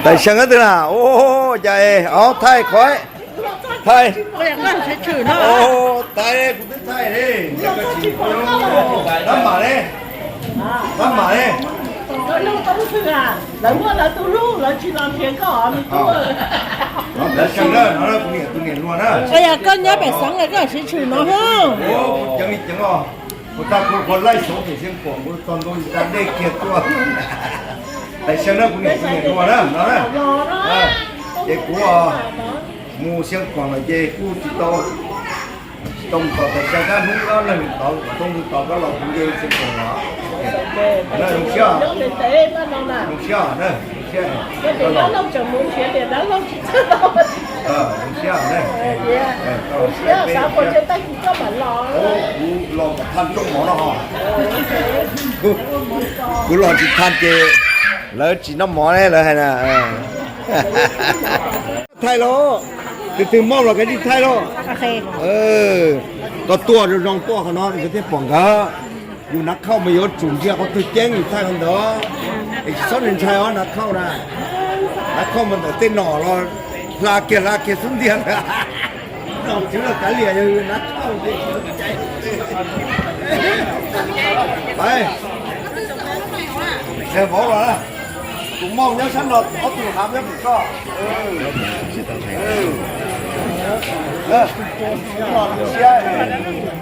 ໄດ້ເຊີນກັນຕື່ນາ. ໂອ້ ໃຈ ເອົາ ຖ່າຍຂ້ອຍ ຖ່າຍ ໂອ້ ຕາຍເດ້ ກູໄດ້ຖ່າຍເດ້. ນ້ຳໝາເດ້ ນ້ຳໝາເດ້. 哎呀，跟人家白相了，跟谁去呢？ ໂອ້ ຈັ່ງນີ້ຈັ່ງອໍ ພວກທ່ານຜູ້ຄົນໄລ່ສົງເສຍສຽງຂອງ ຕອນລົງການເດ້ກຽດຕົວ ໄປເຊີນເດີ ຜູ້ນີ້ຜູ້ນີ້ຕົວເດີ ເນາະ ເອີ ເຈກູ ໝູ່ສຽງຂອງ ເຈກູ ຕິດຕໍ່ ຕົງຕໍ່ ແຕ່ການຮູ້ເນາະ ເລື່ອງຕໍ່ ຕົງຕໍ່ ກໍລອງເດີສຽງຂອງເນາະ ເດີ ລຸງເຊຍ ລຸງເຊຍເດີ ລຸງເຊຍ ເອີ ລຸງເຊຍເດີ ເອີ ເອີ ສາມຄົນຈະໄດ້ ໂອ້ ກູຫຼອກກັບທ່ານຈົງໝໍເນາະ ກູ ກູຫຼອກຕິດທ່ານເຈ ແລ້ວຈີນນ້ຳໝໍແດ່ເລີຍຫັ້ນນະ ເອີ ໄທໂລ ຕື່ມມອບລະກະດິໄທໂລ ໂອເຄ ເອີ ກໍຕົວະນ້ອງຕົວະເຂົາເນາະ ປະເທດປອງກະ ຢູ່ນັກເຂົ້າມາຍົດສູງເຈຍເຂົາຖືກແຈ້ງຢູ່ໄທມັນເດີ ເອກຊອນເຫັນໄທເນາະ ນັກເຂົ້ານະ ນັກເຂົ້າມັນເຕັນໜໍລະ ລາເກຍລາເກຍສຸນດຽນ ນ້ອງຊື່ລະກາເລຍຢູ່ ນັກເຂົ້າເດ ໄປ ແຊບບໍ່ລະ ຕຸງມອງຍັງຊັ້ນເນາະ ເອົາຕຸງຫາມຍັງກໍ ເອີ ເອີ ເອີ ເນາະ ເຊຍ ເອີ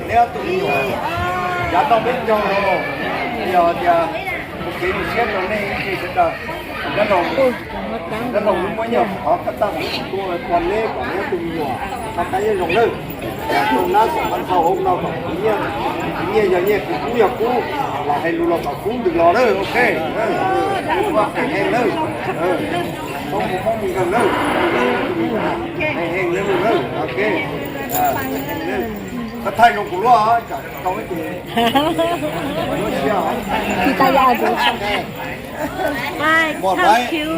ແນວຕຸງຢູ່ ຢ່າຕ້ອງເປັນເຈົ້າໂລ ດຽວ ດຽວ ໂອເຄ ເຊຍ ຕົງນີ້ ທີ່ສຸດ ແລ້ວນ້ອງ ແລ້ວນ້ອງ ເມື່ອຍາມ ຂໍກະຕັ້ງຕົວກ່ອນເລີຍ ກ່ອນເລີຍ ຕຸງຢູ່ ຖ້າໃຜຍັງລົງເລີຍ ຕົງນັ້ນ ມັນເຂົ້າອົກເນາະ ເມຍ ເມຍຢ່າແຍກ ກູຢາກກູ ລະໃຫ້ຮູ້ລະກໍຄຸ້ມດຶງລໍເດີ ໂອເຄ ເອີ ວ່າແຂງແຮງເດີ ເອີ ຕ້ອງມີຂໍ້ມີກັນເດີ ແຮງເດີ ໂອເຄ ເອີ ກະໄທລົງກູລະ ຈາກເຂົາໄປເຈ ທີ່ຕາຍາຍ Bye. Thank you.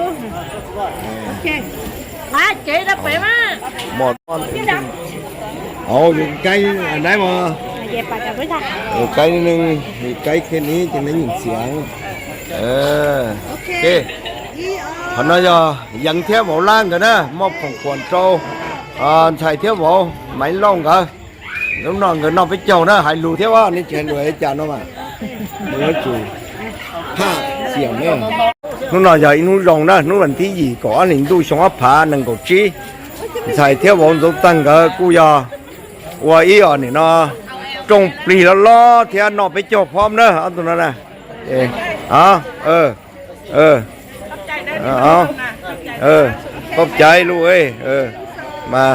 ໂອເຄ ມາເຈນະ ໄປມາ ໝົດ ເອົາຢູ່ໃກ້ອັນໃດບໍ່ ເອີ ໃກ້ນິດໜຶ່ງ ຢູ່ໃກ້ແຄ່ນີ້ຈຶ່ງໄດ້ຍິນສຽງ ເອີ ໂອເຄ ພະນາຍາ ຍັງທຽວເວົ້າລ້າງກັນນະ ມອບຂອງຂວັນໂຕ ອາ ໃສ່ທຽວເວົ້າ ໄມ້ລອງກະ ລູກນ້ອງກໍນ້ອງໄປເຈົ້ານະ ໃຫ້ຮູ້ແທ້ວ່ານີ້ຈະໃຫ້ລວຍອາຈານເນາະວ່າ ເອີ ຈູພາກສຽງເນາະ ໜູນ້ອຍຢ່າອີໜູຢອງນະ ໜູວັນທີຢີກໍອັນນີ້ດູຊົງອາພານັງກໍຈີ ໃສ່ທຽວວອງຕົກຕັ້ງກໍກູຢາ ວ່າອີອອນນີ້ເນາະ ຈົ່ງປລີຫຼໍ່ໆ ທຽວນ້ອງໄປເຈົ້າພ້ອມເນາະ ເອົາຕົງນັ້ນນະ ເອີ ເອົາ ເອີ ເອີ ຂອບໃຈເດີ ເອົາ ເອີ ຂອບໃຈລູກເອີຍ ເອີ ມາ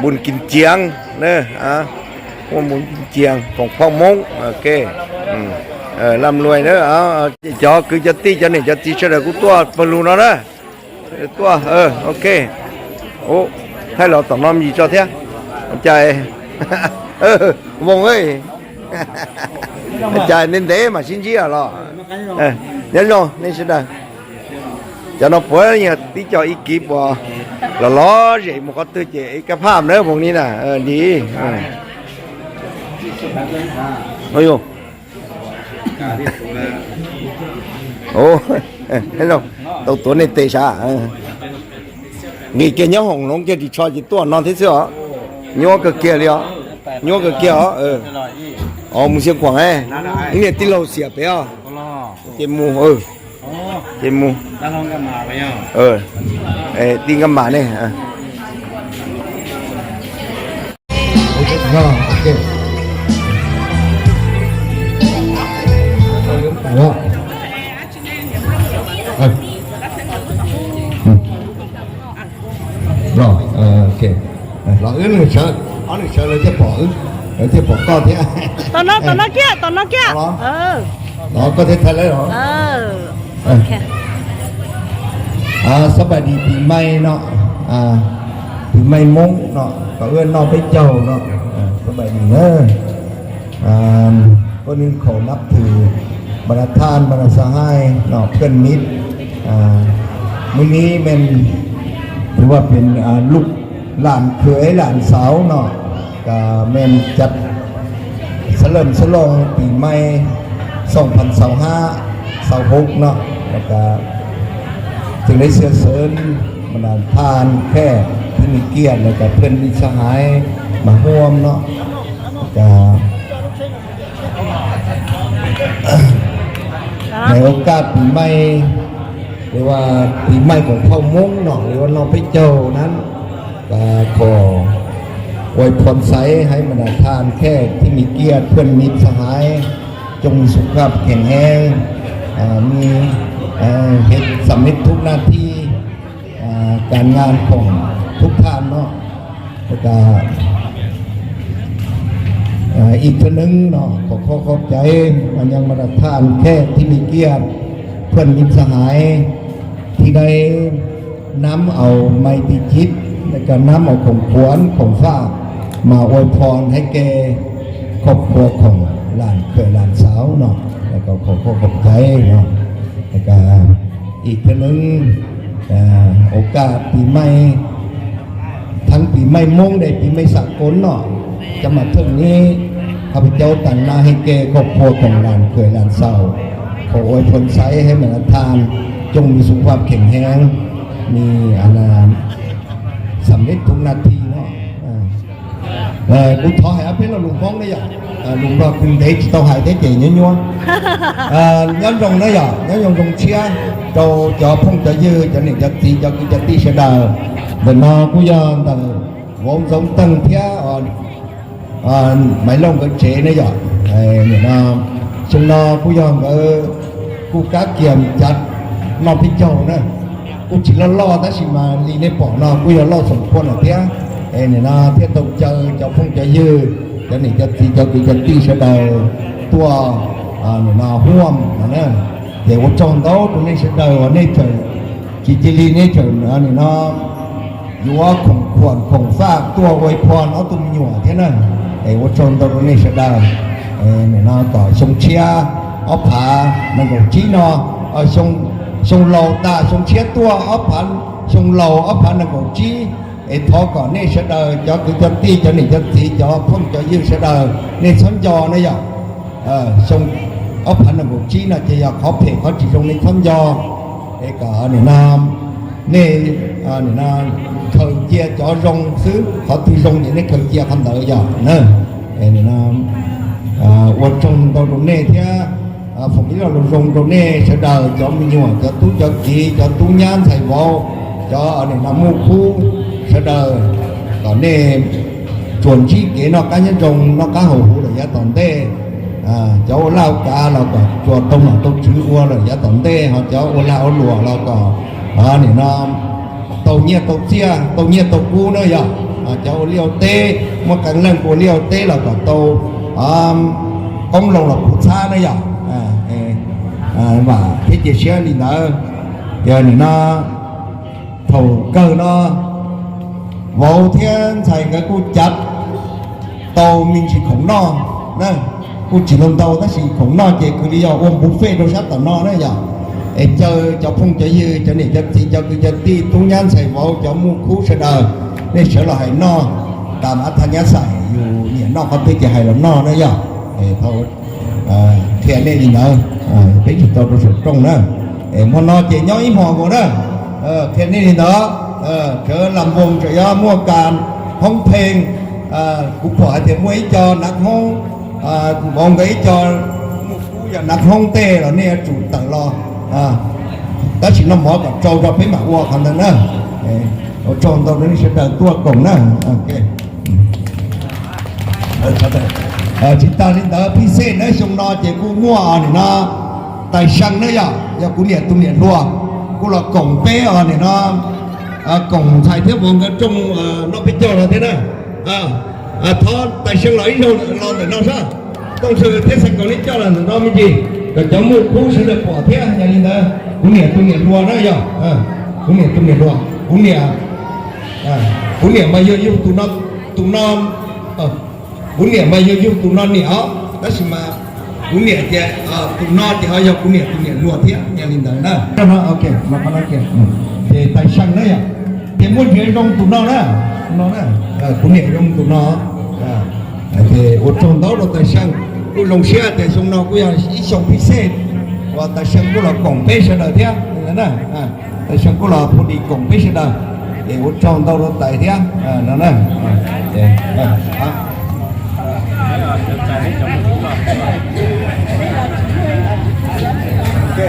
ບຸນກິນຈຽງເດີ ອ່າ ຮ່ວມບຸນກິນຈຽງຂອງເຜົ່າມົ້ງ ໂອເຄ ອືມ ເອີ ລ່ຳລວຍເດີ ເອົາ ເອົາ ເຈົ້າຄືເຈົ້າຕິ ເຈົ້ານີ້ເຈົ້າຕິ ສະເດີກູຕົວະປະລູເນາະ ເອີ ຕົວະ ເອີ ໂອເຄ ໂອ້ ໃຫ້ລາວຕອບນ້ອມຢີເຈົ້າແທ້ ໃຈ ເອີ ວົງເອີຍ ໃຈເນັ້ນເດ ມາຊິນຈີອະຫຼໍ ເອີ ເດີໂນ ນີ້ຊິດາ ຈະນອນປ່ວຍເນຍ ຕິເຈົ້າອີກກີບບໍ່ ລະລໍເຈ ໝູ່ເຂົາຕື່ເຈ ເອກະພາບເດີພວກນີ້ນະ ເອີ ດີ ເອີ ໂອ້ຍ ໂອ້ ເອີ ເຫັນແລ້ວ ໂຕ ໂຕນີ້ເຕະຊາ ເອີ ນີ້ເກຍຍາຫ້ອງລົງເກຍດີຊອຍຈິຕົວນອນທີ່ເສືອ ຍົວກະເກຍເລີຍ ຍົວກະເກຍ ເອີ ອໍ ໝູ່ຊຽງຂວາງເອີ ນີ້ຕິເຫຼົ້າເສຍໄປ ເກມໝູ່ ເອີ ເກມໝູ່ ເອີ ເອີ ຕິງກັບໝານີ້ ເອີ ເນາະ ເອີ ໂອເຄ ລອງອື່ນເຊີນ ເອົາເຊີນເລີຍ ເຈັບປອກ ເອີ ເຈັບປອກກ່ອນເທ ຕອນນອກ ຕອນນອກເກຍ ຕອນນອກເກຍ ເອີ ລອງກໍເທໄທເລີຍເນາະ ເອີ ເອີ ໂອເຄ ອ່າ ສະບາຍດີປີໃໝ່ເນາະ ອ່າ ປີໃໝ່ມົ້ງເນາະ ກໍເອີ້ນນ້ອງໄປເຈົ້າເນາະ ອ່າ ສະບາຍດີເດີ ອ່າ ກ່ອນອື່ນຂໍນັບຖືບັນດາທ່ານ ບັນດາສະຫາຍເນາະ ເພື່ອນມິດ ອ່າ ມື້ນີ້ແມ່ນຖືວ່າເປັນ ອ່າ ລູກຫຼານເຂີຍຫຼານສາວເນາະ ກະແມ່ນຈັດສະເຫຼີມສະຫຼອງປີໃໝ່ ສອງພັນຊາວຫ້າ ຊາວຫົກເນາະ ແລ້ວກະ ຈຶ່ງໄດ້ເຊື້ອເຊີນບັນດາທ່ານແຂກທີ່ມີກຽດ ແລະກະເພື່ອນມິດສະຫາຍມາຮ່ວມເນາະ ກະໃນໂອກາດປີໃໝ່ ຫຼືວ່າປີໃໝ່ຂອງເຜົ່າມົ້ງເນາະ ຫຼືວ່ານ້ອງໄພເຈົ້ານັ້ນ ກະຂໍອວຍພອນໄຊໃຫ້ບັນດາທ່ານແຂກທີ່ມີກຽດ ເພື່ອນມິດສະຫາຍ ຈົ່ງມີສຸຂະພາບແຂງແຮງ ອາ ມີ ເຮັດສຳເລັດທຸກໜ້າທີ່ ອາ ການງານຂອງທຸກທ່ານເນາະ ແລ້ວກະ ອາ ອີກເທື່ອໜຶ່ງເນາະ ຂໍ ຂໍຂອບໃຈມາຍັງບັນດາທ່ານແຂກທີ່ມີກຽດ ເພື່ອນມິດສະຫາຍ ທີ່ໄດ້ ນຳເອົາໄມຕີຈິດ ແລະກະນຳເອົາຂອງຂວັນຂອງຝາກມາອວຍພອນໃຫ້ແກ່ຄອບຄົວຂອງຫຼານເຂີຍຫຼານສາວເນາະ ແລ້ວກໍຂໍຂອບໃຈເນາະ ແລ້ວກະອີກເທື່ອໜຶ່ງ ເອີ ໂອກາດປີໃໝ່ ທັງປີໃໝ່ມົ້ງ ແລະປີໃໝ່ສາກົນເນາະ ຈະມາເຖິງນີ້ ຂ້າພະເຈົ້າຕາງໜ້າໃຫ້ແກ່ຄອບຄົວຂອງຫຼານເຂີຍຫຼານສາວ ຂໍອວຍພອນໄຊໃຫ້ບັນດາທ່ານ ຈົ່ງມີສຸຂະພາບແຂງແຮງ ມີ ອັນນ່າ ສຳເລັດທຸກໜ້າທີ່ເນາະ ເອີ ເອີ ກູຂໍໃຫ້ອາເພນລະລຸງພ້ອງໄດ້ຢາ ເອີ ລຸງວ່າຄຸນເດຈເຕົ້າຫາຍໄດ້ເຈຍະຍົວໆ ເອີ ຍ້ອນຢອງໄດ້ຢາ ຍ້ອນຢອງຊົງເຊຍ ເຈົ້າ ເຈົ້າພົງເຈົ້າຍື ເຈົ້າໜິງເຈົ້າຕີ ເຈົ້າກີເຈົ້າຕີເຊດາ ເດີນນອກກູຢອງເດີ ວົງສົງເຕີງເທຍອອນ ອາ ໄມລົງກັນເຈນະຢອດ ເອີ ນີ້ນະ ຊຸງນອ ກູຢອງ ເອີ ກູກະກຽມຈັດນອກພິເຈົ້ານະ ກູຈິລໍ່ໆ ຕາຊິມາລີໃນປໍນອ ກູຢອງຫຼໍ່ສົມຄວນອະເທຍ ເອີ ນີ້ນະ ເທຍຕົງເຈີ ເຈົ້າພົງເຈົ້າຍື ເຈົ້າໜິງເຈົ້າຕີ ເຈົ້າກີເຈົ້າຕີສະເດີ ຕົວ ອາ ນີ້ນະ ຮ່ວມນະ ເທວະຈອງໂຕ ໂຕນີ້ສະເດີ ເນເຈີ ຈີຈີລີ ເນເຈີ ອັນນີ້ນະ ຢູ່ວ່າຂອງຂວັນຂອງຝາກຕົວອວຍພອນເອົາຕຸມຍົວເທົ່ານັ້ນ ເອ ອວດຊົນຕົວນີ້ສະດາ ເອ ນີ້ນະ ກໍຊົງເຊຍ ອອບຜາ ນັ່ນກໍຈີເນາະ ເອີ ຊົງ ຊົງເລົ່າຕາ ຊົງເຊຍຕົວ ອອບຜາ ຊົງເລົ່າ ອອບຜາ ນັ່ນກໍຈີ ເອ ທໍກໍນີ້ສະດາ ຈະຄືຈະຕີ ຈະໜີ ຈະຕີ ຈະພົງ ຈະຍືດສະດາ ນີ້ຊົນຢໍນະຢະ ເອີ ຊົງ ອອບຜາ ນັ່ນກໍຈີນະ ຈະຢາກຂໍເພ ຂໍຈີຊົງນີ້ຊົນຢໍ ເອກະ ອັນນີ້ນາມ ນີ້ ອັນນີ້ນາມ ເຂົາເຈຍຈອລົງ ຊື້ ເຂົາຖືລົງ ນີ້ເຂົາເຈຍຄຳເດີຢາເນີ ເອ ນີ້ນາມ ອາ ອວດຊົງໂຕໂຕເນເທຍ ອາ ພວກນີ້ລາວລົງໂຕເນສະເດີ ຈອມມີຍົວ ຈອມຕຸ ຈອມກີ ຈອມຕຸຍານໃສ່ເວົ້າ ຈອມ ອັນນີ້ນາມ ໝູ່ຄູ່ສະເດີ ຕອນນີ້ ຈວນຊີ້ເກນອກກາຍະຈົງ ນອກກາເຮົາຮູ້ລະຍະຕອນເດ ອາ ເຈົ້າລາວກາລາວກໍ ຈວນຕົງໜໍຕົງຈື່ອັວລະຍະຕອນເດ ເຮົາເຈົ້າໂອລາໂອຫຼວງລາວກໍ ອາ ນີ້ນາມ ໂຕເຍໂຕເຈຍ ໂຕເຍໂຕກູເນີຍາ ອາ ເຈົ້າລຽວເຕ ມາກັນແລ້ງໂກລຽວເຕລາວກໍໂຕ ອາ ກົງລົງລາວກູຊາເນີຍາ ອາ ເອ ອາ ວ່າເທເຈເຊຍນີ້ນາ ເດນີ້ນາ ເຖົ້າເກີນເນາະ ເວົ້າທຽນໃສ່ກະກູຈັດ ໂຕມິນຊິຂອງນອກນະ ກູຈິລົງໂຕຕະຊິຂອງນອກເຈຄືລິຍອອວມບຸບເຟໂດຊັດຕະນອກນະຢາ ເອ ເຈີ ເຈົ້າພົງ ເຈົ້າຍື ເຈົ້າໜີ ເຈົ້າຕີ ເຈົ້າຄື ເຈົ້າຕີ ຕຸຍານໃສ່ເວົ້າ ເຈົ້າໝູ່ຄູ່ສະເດີ ເນເຊີລະໄຫນອກ ຕາມອັດທະຍາໄສຢູ່ເນຍນອກ ເຂົາເພເຈໄຫລະນອກນະຢາ ເອ ເຂົາ ເອີ ແຄ່ນີ້ນີ້ເນາະ ເອີ ເປັນທີ່ຕົວຕົວຕົງເນາະ ເອີ ໝໍນອເຈຍ້ອງອີ່ໝໍໂກເນາະ ເອີ ແຄ່ນີ້ນີ້ເນາະ ເອີ ເຈີລຳວົງ ເຈີຍາມົວການ ຮ້ອງເພງ ເອີ ກູປອຍເທມວຍອີ່ຈອ ນັກຮ້ອງ ເອີ ມອງກະອີ່ຈອ ໝູ່ຄູຢານັກຮ້ອງເຕລະນີ້ຈູດຕັງລອ ເອີ ຕາຊິນຳໝໍກັບເຈົ້າເຈົ້າເປັນມາອວກຄັນນັ້ນເນາະ ເອີ ໂອຈອນຕອນນີ້ສະແດງຕົວກົງນະ ໂອເຄ. ເອີ ຊິຕາລິນດາພິເສດໃນຊົງນອເຈກູງົວອານີ້ນະ ໄຕຊັງນະຢາ ຢາກູເນຍຕຸເນຍລົວ ກູລະກົງເປອານີ້ນະ ອາ ກົງໄທເທວວົງກະຈົງ ເອີ ນອກເປໂຈລະເທນະ ອາ ອາ ທອນໄຕຊັງລອຍໂນລອນເນາະຊະ ຕ້ອງເຊີເທສະກອນນີ້ເຈົ້າລະນອກມິຈິ ກະຈະໝູ່ຄູຊິລະປອເທຍຍາລິນດາ ກູເນຍຕຸເນຍລົວນະຢາ ອາ ກູເນຍຕຸເນຍລົວ ກູເນຍ ອາ ກູເນຍມາເຍອຢູ່ຕຸນອນ ຕຸນອນ ເອີ ບຸນເນຍມາຢູ່ຢູ່ຕຸນອນນີ້ເອົາ ລະຊິມາ ບຸນເນຍເຈ ເອີ ຕຸນອນເຈເອົາ ຢາກຸນເນຍ ກຸນເນຍລົວທຽງ ຍາລິນດານະ ເນາະ ໂອເຄ ມາຄະນະເກ ເຈໄຕຊັງນະ ເຈມຸນເຈລົງຕຸນອນນະ ຕຸນອນນະ ເອີ ກຸນເນຍລົງຕຸນອນ ເອີ ເຈອົດທົນເອົາ ໂຕໄຕຊັງ ກຸລົງເຊຍ ແຕ່ຊົງນອກ ກຸຢາກອີຊົງພິເສດ ວ່າໄຕຊັງ ກຸລະກອງເປຊະເດີທຽງ Nè, à, tại sao cô lo phu đi cùng biết sao đâu. Để út trong đâu đó tại thế. À, nó nè. À, để, à, à. Ok.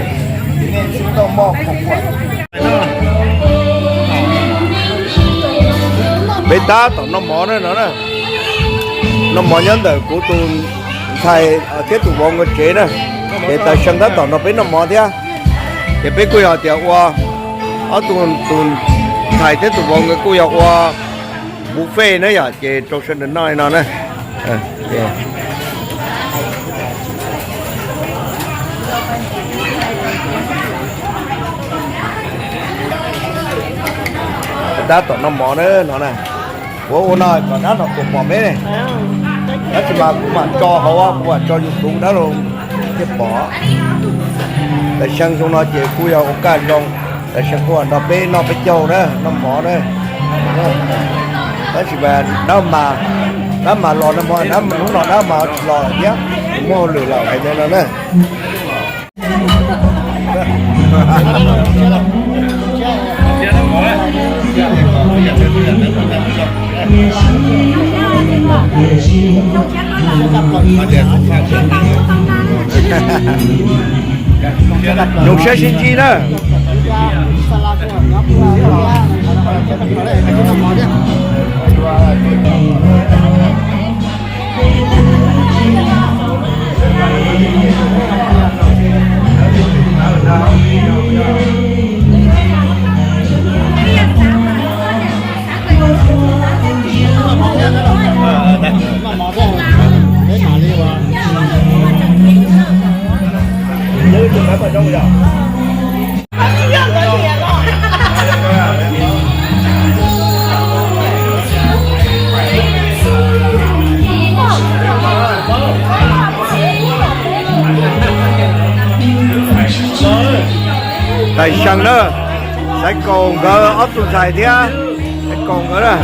Ini situ mau kuat. Bê ta tổng nó mỏ nữa nó nè. Nó mỏ nhớ đợi của tụi thầy, ờ, tiếp tục vòng ngược chế nè. Để tại sân đó tổng nó biết nó mỏ thế. Thì biết quy hoạch thì qua. Ở tụi, tụi thầy tiếp tục vòng người quy hoạch qua buffet nữa giờ. Ê,ໂຕເຊິ່ນນ້ອຍເນາະນະ. ເອີ ເອີ ດາຕອນນ້ຳໝໍເດີເນາະນະ. ໂອ້ ໂອ້ນ້ອຍກ່ອນນະ ເນາະ ຕົວປອມເດ້. ແລ້ວຊິມາ ມາຈໍເຮົາວ່າ ມາຈໍຢູທູບນະ ເຈັບປໍ. ແຕ່ຊ່າງຊົງເນາະ ເຈກູຢາໂອກາດລອງ Ê, chá cua, nó bé, nó bé châu đó, nó mỏ đó. Đó chỉ là nó mà, nó mà lò, nó mỏ, nó mà, nó mà lò nhá. Mua lửa lò hay thế nó nè. Nó sẽ xin chi đó. Tại sân đó, tại cầu gỡ ốc tụ thầy thế. Cái con đó đó.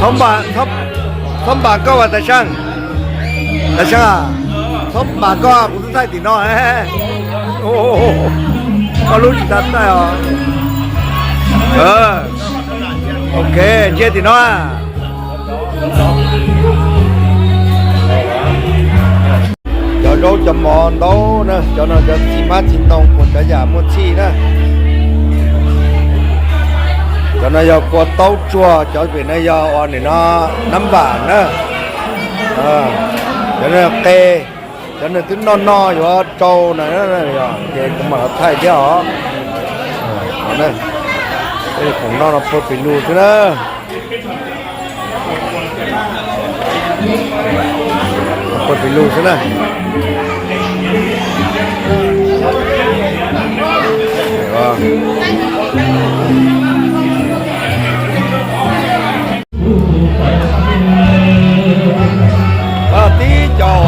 Thông báo, thông, thông báo có vào tài sản. Là sao? Thốp mà có cũng thấy thì nó, ê. Ô, ô, ô. Có lũ gì thật đấy hả? Ờ. Ok, chia thì nó à. Cho rau cho mò đâu nè, cho nó cho xì mát xì tông của cho giả mua xì nè. Cho nó cho qua tấu chua, cho bên nó cho ăn thì nó nắm bản nè. Ơ, cho nên là kê, cho nên cứ no no, cho trâu này, nó, nó, nó, thì cũng mà nó thay chứ hả? Ờ, nó, đây là cũng no, nó phơi bị lù chứ đó. Nó phơi bị lù chứ đó. Ờ. Ơ, tí cho.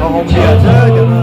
Còn hông bia chứ, cho nó.